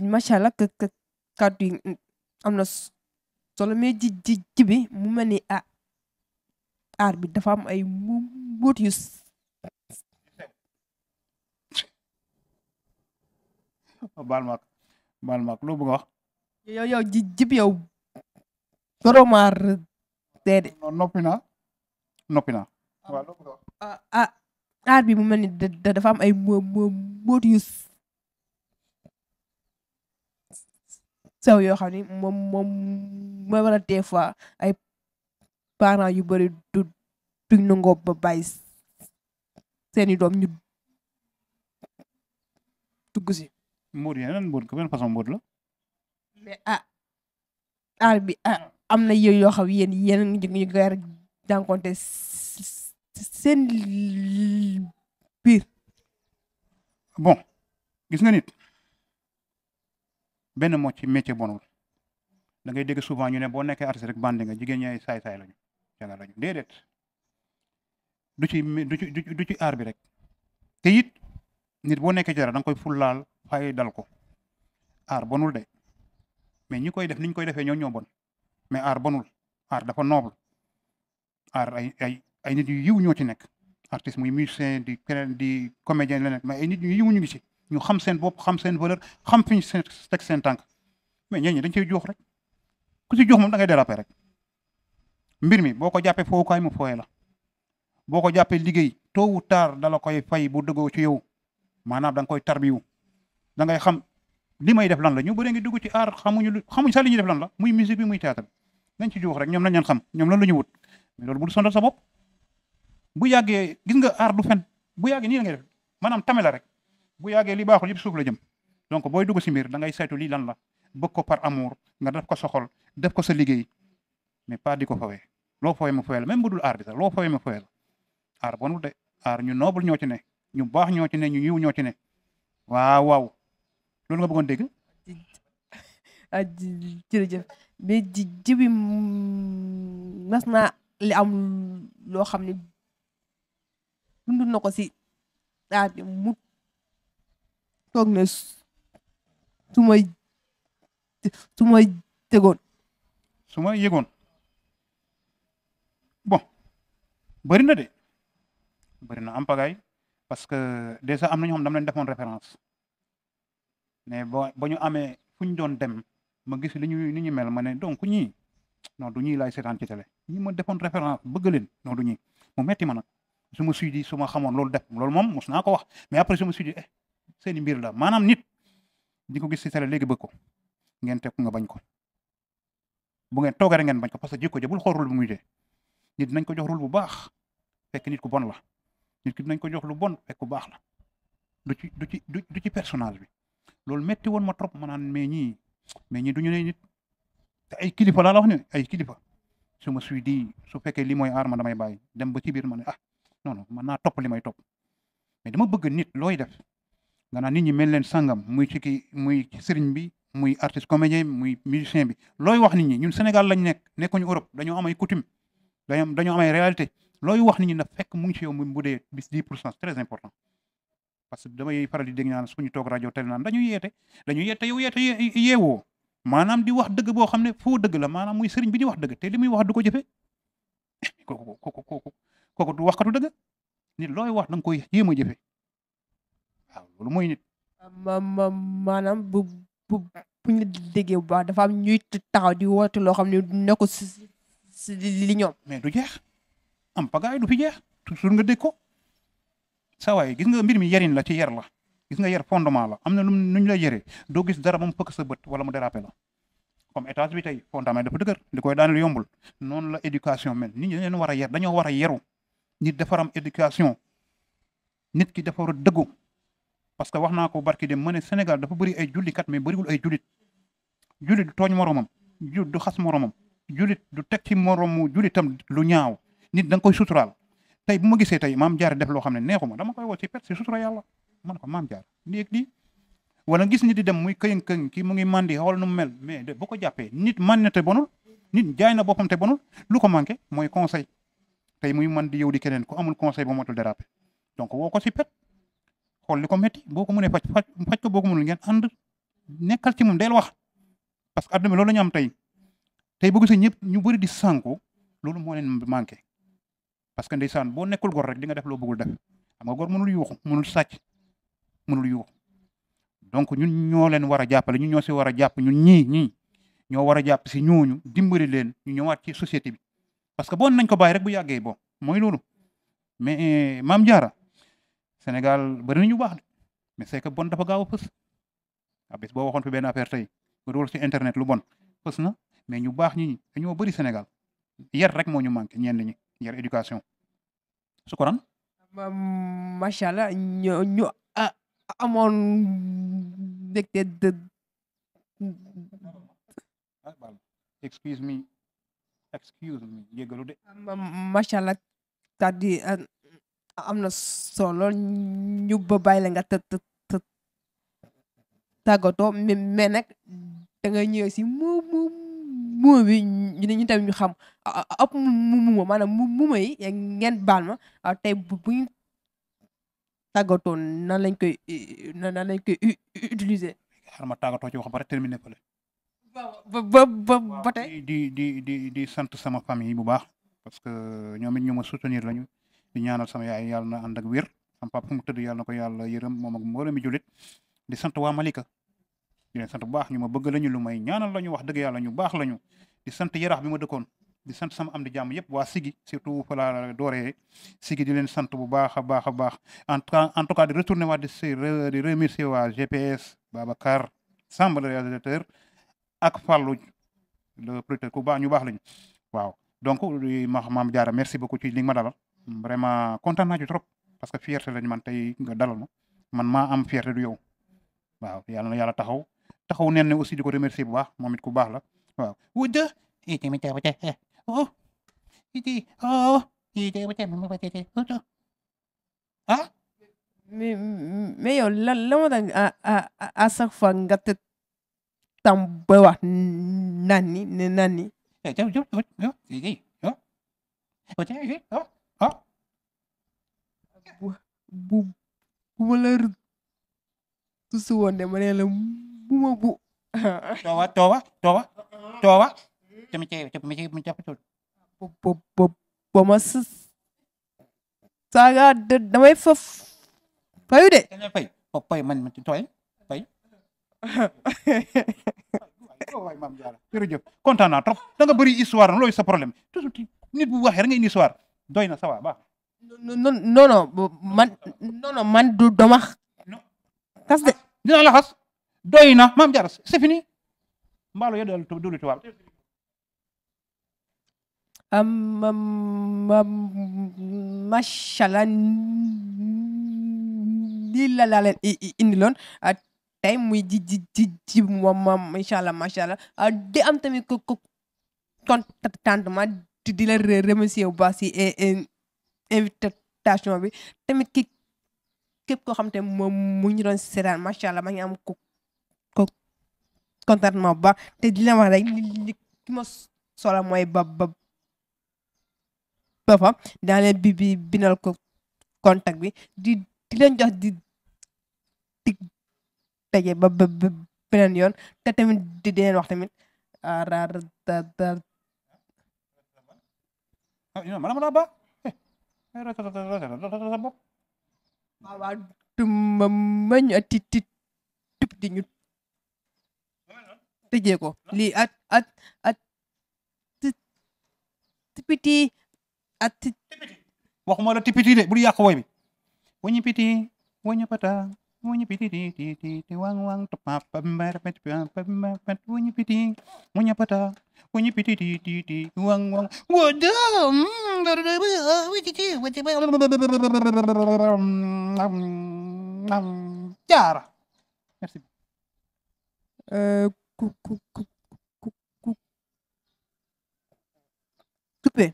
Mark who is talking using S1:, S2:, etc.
S1: macha allah kàddu yi am na solo mais ji bi mu mel ni aar bi dafa am ay mbóot yu
S2: baal maak loo bëgg a wax.
S1: yow ji bi yow goromaar déedéet.
S2: noppi naa waaw loo bëgg a wax.
S1: aar bi mu mel ni dafa am ay mbóot yu sew yoo xam ni moom mooy waral des fois ay parents yu bëri duñ nangoo ba bàyyi seeni doom ñu dugg si.
S2: mbóot yi yeneen mbóot ko benn façon mbóot la.
S1: mais aar bi am na yoo xam yéen ñu koy jànkonte seen biir.
S2: bon gis nga nit benn moo ci métier bonul da ngay dégg souvent ñu ne boo nekkee artiste rek bandi nga jigéen ñi ay saay-saay lañu caga lañu déedéet du ci aar bi rek te it nit boo nekkee ci dara da nga koy fullaal fay dal ko aar bonul de mais ñi koy def ni ñu koy defee ñoo bon mais aar bonul aar dafa noble aar ay nit yu yiw ñoo ci nekk artiste muy musicien di keneen di comédien la nekk mais ay nit yu yiw ñu ngi ci ñu xam seen bopp xam seen valeur xam fi ñu teg seen tànk mais ñooñu dañ cey jox rek ku ci jox moom da ngay déraper rek mbir mi boo ko jàppee fowukaay mu fooye la boo ko jàppee liggéey tôt ou tard dala koy fay bu dëggoo ci yow maanaam da nga koy tarbiyu da ngay xam li may def lan la ñu bëri ngi dugg ci aar xamuñ sax li ñuy def lan la muy musique bi muy théâtre nañ ci jox rek ñoom lañ leen xam ñoom lan la ñu wut mais loolu bul sonal sa bopp bu yàggee gis nga aar du fen bu yàggee nii la ngay def maanaam tame la rek bu yàggee li baaxul yëpp suuf la jëm donc booy dugg si mbir da ngay saytu lii lan la bëgg ko par amour nga def ko soxol def ko sa liggéey mais pas di ko fawee loo fawee ma fawee la même bu dul aar bi sax loo fawee ma fawee la aar bonul de aar ñu noble ñoo ci ne ñu baax ñoo ci ne ñu yiw ñoo ci ne waaw loolu nga bëggoon dégg.
S1: jërëjëf mais ji bi nas naa li am loo xam ne dund na ko si aar bi mu toog ne su ma
S2: yëgoon bon bëri na de bëri na am pagaay parce que déjà am na ñoo xam dama leen defoon référence mais ba ñu amee fu ñu doon dem ma gis li ñu mel ma ne donc ñii non du ñuy laay seetaan ci télé ñi ma defoon référence bëgg leen non du ñuy mu metti ma nag su ma suy di su ma xamoon loolu def loolu moom mos naa ko wax mais après su ma suy di seeni mbir la maanaam nit di ko gis ci télé léegi bëgg ko ngeen teg nga bañ ko bu ngeen toogee rek ngeen bañ ko parce que jikko ja bul xool rôle bu muy dee nit dinañ ko jox rôle bu baax fekk nit ku bon la nit ki dinañ ko jox lu bon fekk ku baax la du ci personnage bi loolu metti woon ma trop ma naan mais ñii duñu ne nit te ay kilifa laa la wax ne ay kilifa su ma suy di su fekkee li mooy aar ma damay bàyyi dem ba ci biir ma ne non man naa topp li may topp mais dama bëgg nit looy def nga naan nit ñi mel leen sangam muy ci sëriñ bi muy artiste comédien muy musicien bi looy wax nit ñi ñun Sénégal lañ nekkuñu Europe dañoo am ay coutume dañoo am ay réalité looy wax nit ñi na fekk mu ngi ci yow bu dee bis 10% c'est très important parce que damay faral di dégg naan suñu toog rajo télé naan dañuy yeete yow yeewoo maanaam di wax dëgg boo xam ne foo dëgg la maanaam muy sëriñ bi di wax dëgg te li muy wax du ko jëfe kooku du waxkatu dëgg nit looy wax da nga koy jéem a jëfe waaw loolu mooy nit.
S1: maanaam bu ñu déggee bu baax dafa am ñuy taxaw di woote loo xam ne nekkul si li ñoom.
S2: mais du jeex am pagaay du fi jeex toujours nga dégg ko saa waay gis nga mbir mi yarin la ci yar la gis nga yar fondement la am na nu ñu lay yaree doo gis dara ba mu fëkk sa bët wala mu dérapé la comme étage bi tey fondement dafa dëgër li koy daaneel yombul noonu la éducation mel nit ñi leen war a yar dañoo war a yaru nit dafa am éducation nit ki dafa war a dëggu parce que wax naa ko barki dem ma ne Sénégal dafa bëri ay jullikat mais bëriwul ay jullit jullit du tooñ moromam jullit du xas moromam jullit du teg ci moromu jullitam lu ñaaw nit da nga koy suturaal tey bu ma gisee tey maam jaar def loo xam ne neexuma dama koy woo ci pet si sutura yàlla man ko maam jaar lii ak lii wala gis nit di dem muy këyën kii mu ngi mandi xool nu mu mel mais de bu ko jàppee nit man na te bonul nit jaay na boppam te bonul lu ko manqué mooy conseil tey muy man di yow di keneen ku amul conseil ba motul déraper donc woo ko si pet xool li ko métti boo ko mënee faj ko boo ko mënul ngeen ànd nekkal ci moom del wax parce que adduna bi loolu la ñu am tey boo gisee ñëpp ñu bëri di sànku loolu moo leen manqué parce que ndeysaan boo nekkul gor rek di nga def loo bëggul def xam nga gor mënul yuuxu mënul sàcc mënul yuuxu donc ñun ñoo leen war a jàppale ñun ñoo si war a jàpp ñun ñii ñoo war a jàpp si ñooñu dimbali leen ñu ñëwaat ci société bi parce que bon nañ ko bàyyi rek bu yàggee bon mooy loolu mais Maam Jaara Sénégal bari na ñu baax de mais c'est que bon dafa gaaw a fës bés boo waxoon fi benn affaire tey nga dugal ci internet lu bon fës na mais ñu baax ñi dañoo bëri Sénégal yar rek moo ñu manqué ñenn ñi yar éducation su ko ran
S1: macha allah ñu amoon mbégte de
S2: excuse me jéggalu de
S1: macha allah c'est-à-dire am na solo ñu ba bàyyi la nga tàggatoo mais nag da nga ñëw si mu bi ñu tamit ñu xam ëpp mu maanaam mu yi ngeen baal ma tey bu ñu tàggatoo nan lañ koy utiliser.
S2: xar ma tàggatoo ci wax ba rek terminé fële.
S1: ba tey
S2: di sant sama famille bu baax parce que ñoom it ñu ma soutenir lañu di ñaanal sama yaay yàlla na ànd ak wér sama papa fu mu tëdd yàlla na ko yàlla yërëm moom ak mbooloo mi jullit di sant waa Malika di leen sant bu baax ñu ma bëgg lañu lu may ñaanal lañu wax dëgg yàlla ñu baax lañu di sant yaraax bi ma dëkkoon di sant sama am di jàmm yëpp waa Sigi surtout fa la dooree Sigi di leen sant bu baax a baax a baax en tout cas di retourner waa di remercier waa GPS Babacar Samb le réalisateur ak Fallou le producteur ku baax ñu baax lañu waaw donc Maam Jaara merci beaucoup ci li nga ma dalal vraiment kontaan naa ci trop parce que fierté lañu man tey nga dalal ma man maa am fierté du yow waaw yàlla na yàlla taxaw nen ne aussi di ko remercier bu baax moom it ku baax la waaw wujja iti mi teewate oh iti oh iti mi teewate ah
S1: mais yow la moo tax à chaque fois nga te tam ba wax naan ni bu ma la tusu woon de ma ne la bu ma bu
S2: toowa
S1: ba ma saaga damay fayu de
S2: fay man tooy fay waay Maam Jaara jërëjëf kontaan naa trop da nga bëri histoire na looy sa problème toujours nit bu waxee rek nga indi histoire doy na ça va baax
S1: non man du doma xas de
S2: dina la xas doy na Maam Jaara c'est fini mbaalo yo dulu tubaab
S1: macha allah lii la leen indi loon tey muy ji moom incha allah macha allah di am tamit ko contentement di la remercier bu baax si invitation bi tamit képp koo xam te moom mu ñu doon seetaan macha allah ma ngi am ko contentement bu baax te di la wax rek li ki ma solo mooy ba fa daa leen bi bindal ko contact bi di leen jox di daje ba beneen yoon te tamit di leen wax tamit waaw ma ñu ti di ñu tëjee ko lii at tipiti at
S2: waxuma la tipiti de bul yàq woy bi wañu piti wañu pata wañu piti ti wang wang tapa pambar pet pet wañu piti wañu pata wañu piti ti wang wang wadam Jaara merci
S1: coupé